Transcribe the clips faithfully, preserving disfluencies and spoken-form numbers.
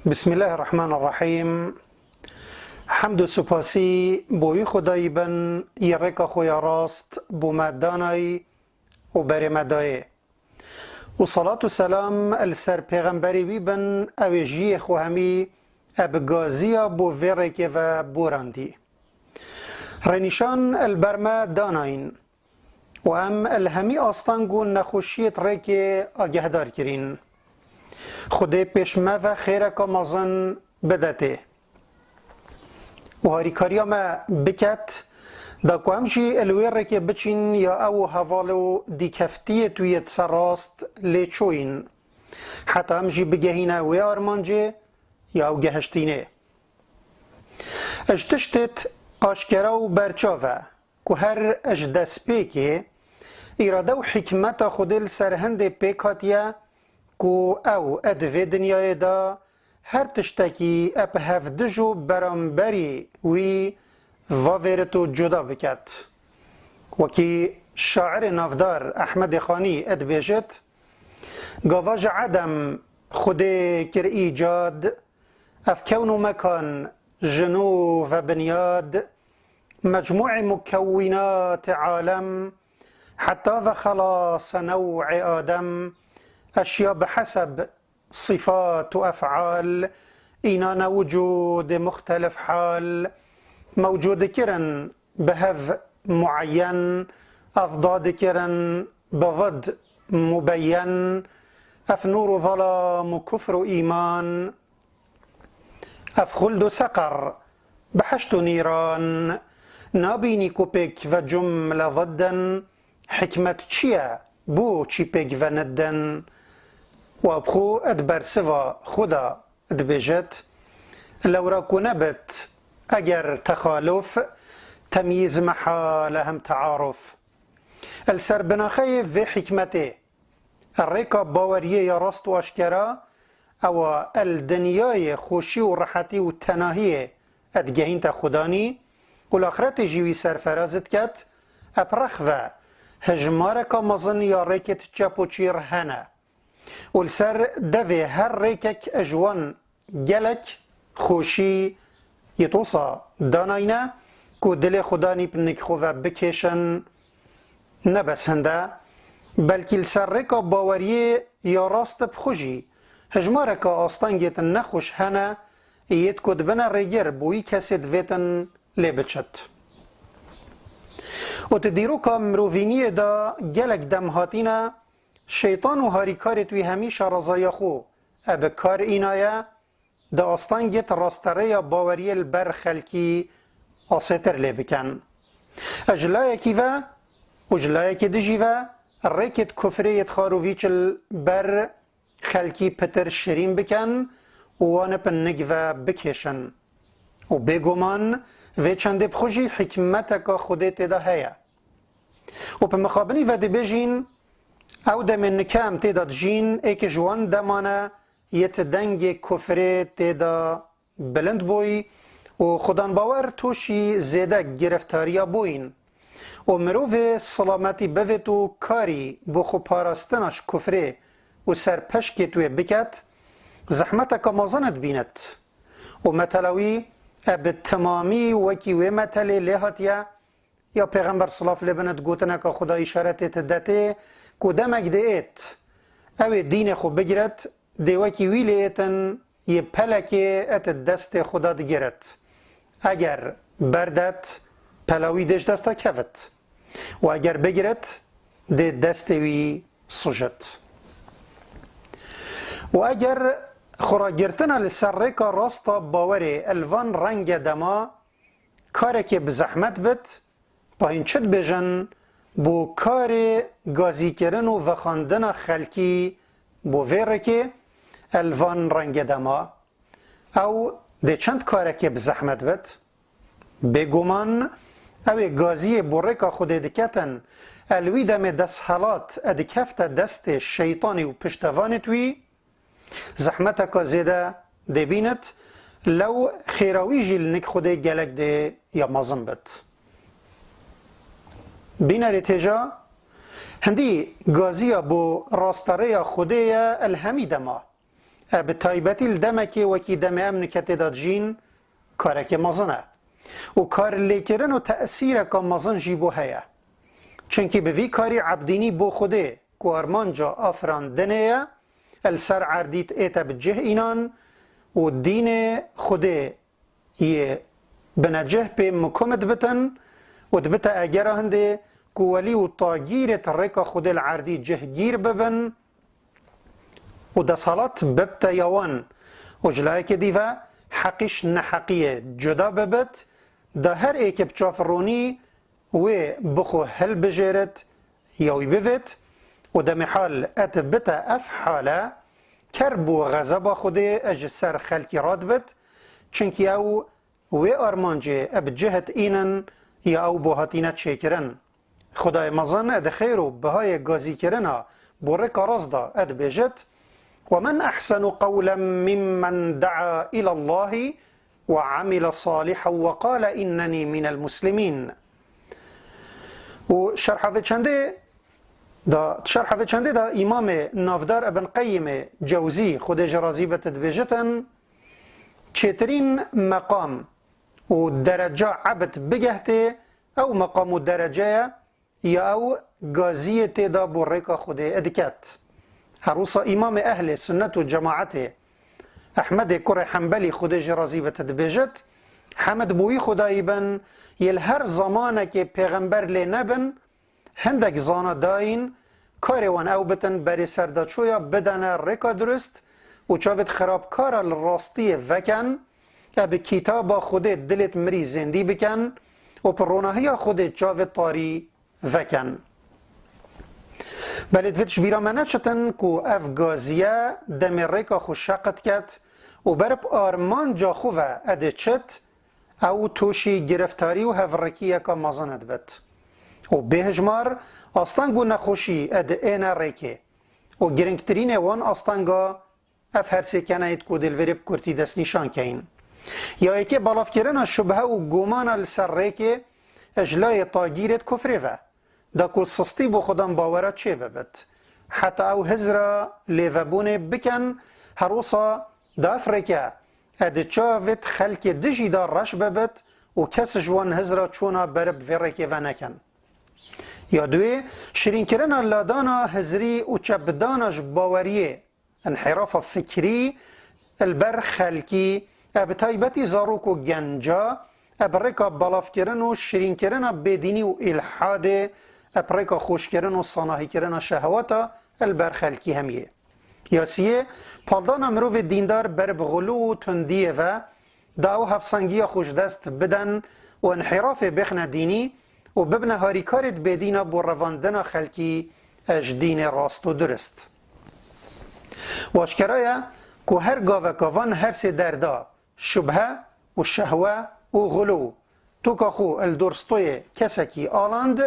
Bismillahirrahmanirrahîm. Hemd û supasî bo wî Xwedayî bin, yê rêka xwe ya rast bo me danayî û berê me dayê. Û salat û selam li ser pêxemberê wî bin, ew ê jiyê xwe hemî e bi gaziya bo vê rêkê ve borandî. Rênîşan li ber me danayîn û em li hemî asteng û nexweşiyêt rêkê agehdar kirîn. Xwedê pêş me ve xêreka mezin bide tê û harîkariya me biket, da ku em jî li wê rêkê biçîn ya ew û heval û dîkeftiyêt wî yê di ser rast lê çoyîn. Heta em jî bigehîne wê armancê ya ew gehiştînê. Ji tiştêt aşkera û berçav e ku her ji destpêkê îrade û hikmeta Xwedê li ser hindê pêk hatiye ku ew di vê dinyayê de her tiştekî bi hevdij û beramberî wî vavêrit û cuda biket. Wekî şairê navdar Ehmedê Xanî dibêjit, Gava ji edem Xwedê kir îcad, ev kewn û mekan ji nû ve binyad, mecmûê mukewwînatê alem, heta ve xelasa new'ê Adem, eşya bi heseb sifat û ef'al, înane wucûdê muxtelif hal, mewcûd dikirin bi hev muayyen, evda dikirin bi vid mubeyyen, ev nûr û zelam û kufr û îman, ev xuld û seqer, behişt û nîran, nabînî ku pêk ve cumle ziddin, hikmet çi ye, bo çî pêk ve niddin? Û ew bi xwe di bersiva xwe de dibêjit, Lewra ku nebit eger texaluf, temyîz mehal e hem tearuf. Li ser binaxeyê vê hikmetê, rêka baweriyê ya rast û aşkera, ew a li dinyayê xweşî û rehetî û tenahiyê digehînte Xudanî û li axretê jî wî serferaz diket, bi rex ve hijmareka mezin ya rêkêt çep û çîr hene. Û li ser devê her rêkek ji wan gelek xweşî yê tosa danayne ku dilê Xudanî bi nik xwe ve bikêşin. Ne bes hinde, belkî li ser rêka baweriyê ya rast bi xwe jî hijmareka astengêt nexweş hene, yêt ku dibine rêgir bo wî kesê divêtin lê biçit. Û di dîroka mirovîniyê de gelek dem hatîne, Şeytan û harîkarêt wî hemî şarezayiya xwe bi kar înaye, di astengêt rasterêya baweriyê li ber xelkî asêtir lê bikin. Ji layekî ve û ji layekî dijî ve rêkêt kufrê yêt xar û vîç li ber xelkî pitir şirîn bikin û wan bi nik ve bikêşin. Û bêguman vê çendê bi xwe jî hikmeteka Xwedê tê de heye. Û bi mixabinî ve dibêjîn, ew demên nika em tê de dijîn, êk ji wan deman e yêt dengê kufrê tê de bilind bûyî û xudanbawer tûşî zêde gireftariya bûyîn. Û mirovê silametî bivêt û karî bo xwe parastina ji kufrê û serpeşkêt wê biket, zehmeteke mezin dibînit. Û metela wî e bi timamî wekî wê metelê lê hatiye, Ya Pêxember silav lê bin di gotineka xwe de îşaretê ti detê ku demek dê êt, ew ê dînê xwe bigiret, dê wekî wî lê êtin, yê pelekê et destê xwe de digiret. Eger berdet, pela wî dê ji dest de kevit. Û eger bigiret, dê destê wî sujit. Û eger xuragirtina li ser rêka rasta bawerê li van renge dema, karekê bi zehmet bit, pa hîn çi dibêjin, bo karê gazîkirin û vexandina xelkî bo vê rêkê, el van rengê de ma, ew dê çend karekê bi zehmet bit? Bêguman, ew ê gaziyê bo rêka Xwedê diketin, el wî demê desthilat e dikefte destê şeytanî û piştevanêt wî, Zehmeteka zêde dê bînit, lew xêra wî jî li nik Xwedê gelek dê ya mezin bit. Bînerê têja, hindî gaziya bo rasterêya Xwedê ye el hemî dema. E, bi taybetî li demekê wekî demê em niketê de dijîn, karekê mezin e. Û karlêkirin û tesîreka mezin jî bo heye. Çimkî bi vî karî ebdînî bo Xwedê ku armanca afirandinê ye, li ser erdî ête bi cih înan û dînê Xwedê yê binecih pê mikum dibitin û dibite egera hindê ku welî û tagîrêt rêka Xwedê li erdî cihgîr bibin û desthilat bibte ya wan û ji layekê dî ve heqîş neheqiyê cuda bibit, da her êkê bi çav ronî wê bi xwe hilbijêrit ya wî bivêt û demê hal et bite ev hale, ker bo xezeba Xwedê ji ser xelkî radibit, çimkî ew wê armancê bi cih înin ya ew bo hatîne çêkirin. Xwedayê mezin di xêr û bihayê gazîkirina bo rêka rast de dibêjit, وَمَنْ أَحْسَنُ قَوْلًا مِمَّنْ دَعَا إِلَى اللَّهِ وَعَمِلَ صَالِحًا وَقَالَ إِنَّنِي مِنَ الْمُسْلِمِينَ. Û şerha vê çendê da, şerha vê çendê da Îmamê navdar Ibn Qeyyimê Cewzî, Xwedê ji razî bit, dibêjitin, çêtirîn meqam û dereca ebd bigehtê, ew meqam û derece ye ya ew gaziyê tê de bo rêka Xwedê diket. Her wisa Îmamê Ehlê Sunnet û Cemaetê, Ehmedê kurê Hembelî, Xwedê jê razî bit, dibêjit, Hemd bo wî Xwedayî bin, yê li her zemanekê pêxember lê nebin, hindek zana dayîn, karê wan ew bitin berê serdaçoya bidene rêka durist û çavêt xirabkara li rastiyê veken, e bi kitaba Xwedê dilêt mirî zêndî biken û bi ronahiya Xwedê çavêt tarî veken. Belê divêt ji bîra me neçitin ku ev gaziye demê rêka xwe şeqit ket û berib armanca xwe ve edê çit, ew tûşî giriftarî û hevrikiyeke mezin dibit. Û bêhijmar asteng û nexweşî ed êne rêkê. Û giringtirînê wan astenga ev her sê keneyêt ku dê li vêrê bi kurtî destnîşan keyin. Ya yekê belavkirina şubhe û gumana li ser rêkê ji layê tagîrêt kufrê ve, da ku sistî bo xudan bawera çê bibit. Heta ew hizra lêvebûnê bikin, her wisa da ev rêke ed çavêt xelkê dijî da reş bibit û kes ji wan hizra çûna berib vê rêkê ve nekin. Ya duê, şirînkirina ladana hizrî û çepdana ji baweriyê, înhîrafa fikrî, li ber xelkî, e, bi taybetî zarok û genca, e, bi rêka belavkirin û şirînkirina bêdînî û îlhadê, e, bi rêka xweşkirin û sanahîkirina şehweta, e, li ber xelkî hemiyê. Ya siyê, paldana mirovê dîndar ber bi xulu û tundiyê ve, da ew hevsengiya xwe ji dest biden û înhîrafê bêxine dînî û bibine harîkarêt bêdîna bo revandina xelkî ji dînê rast û durist. Û aşkera ye ku her gaveka van her sê derda, şubhe û şehwe û xulu, toka xwe li dor stoyê kesekî aland,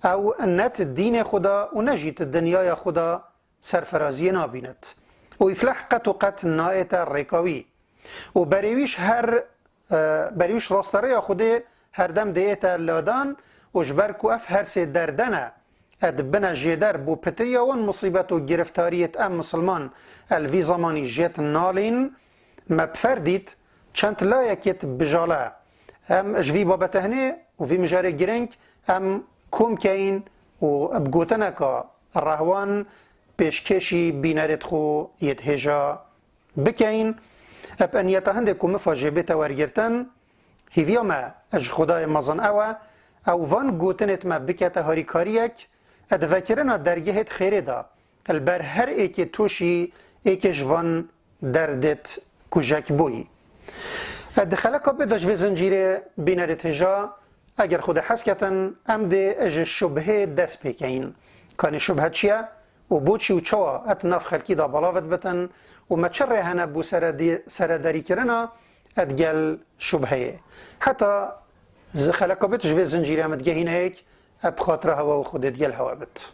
ew ne ti dînê xwe de û ne jî ti dinyaya xwe de serfiraziyê nabînit û îfleh qet û qet naête rêka wî. Û berê wî ji her, e, berê wî ji rasterêya Xwedê herdem diête ladan û ji ber ku ev her sê derde ne, e, dibine jêder bo pitiriya wan musîbet û giriftariyêt em misilman el vî zemanî jêt nalîn, me bi fer dît çend layekêt bijale. Em ji vî babete hinê û vî mijarê girîng em kom keyin û bi gotineka rehwan pêşkêşî bînerêt xwe yêt hêja bikeyin. Eb e niyeta hindê ku mifa jê bête wergirtin, hîviya me ji Xwedayê mezin ew e, ew van gotinêt me bikete harîkariyek, e di vekirina dergehêt xêrê de, li ber her êkê tûşî êkê ji van derdêt kujek bûyî. E di xeleka bê de ji vê zincîrê bînerêt hêja, eger Xwedê hez ketin, em dê ji şubhê dest pê keyin. Kanî şubhe çi ye û boçî û çawa et nav xelkî de belav dibitin û me çi rê hene bo seredî-, serederîkirina et gel şubheyê. Heta zi-, xeleka bê ji vê zincîrê em digehîne yek, e bi xatira hewa û Xwedê digel hewa bit.